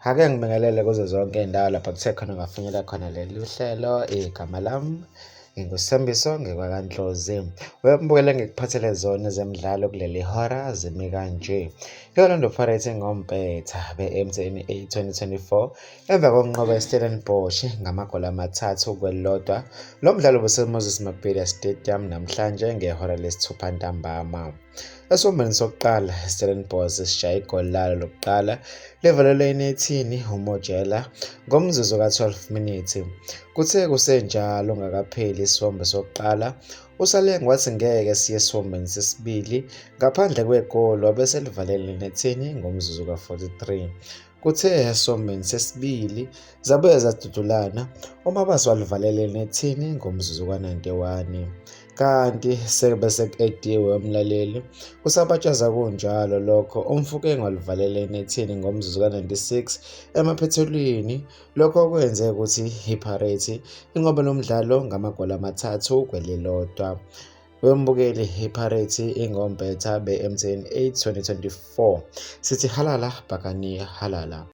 Ake ngibingelele kuzo zonke iy'ndawo lapha kuthe khona ngafinyela khona leli hlelo. Igama lami nginguSithembiso ngekwaKaNdlozi. Wembukele ngikuphathele zona ezemidlalo kuleli hora zimi kanje. I-Orlando Pirates ingompetha be-MTN 8 2024 emva kokunqoba iStellenbosch ngamagoli amathathu kwelilodwa. Lo mdlalo ubuseMoses Mabhida Stadium namhlanje ngehora lesithupha ntambama. Esiwombeni sokuqala, iStellenbosch sishaye igoli lalo lokuqala livalelwe enethini uMojela ngomzuzu ka-12 minutes. Kuthe kusenjalo ungakapheli isiwombe sokuqala, uSaleng wathi ngeke siye esiwombeni sesibili ngaphandle kwegoli wabe selivalele enethini ngomzuzu ka-43. Kuthe esiwombeni sesibili zabuye zadudulana, uMabasa walivalela enethini ngomzuzu ka-91. Kanti sebe sekuqediwe umlaleli kusabatshaza kunjalo lokho uMfukeng walivalela enethini ngomzuzu ka-96 emaphethelweni lokho okwenze ukuthi iPirates inqobe lo mdlalo ngamagoli amathathu kwelilodwa. Wembukeli iPirates ingompetha be-MTN 8 2024. Sithi halala bhakaniya halala.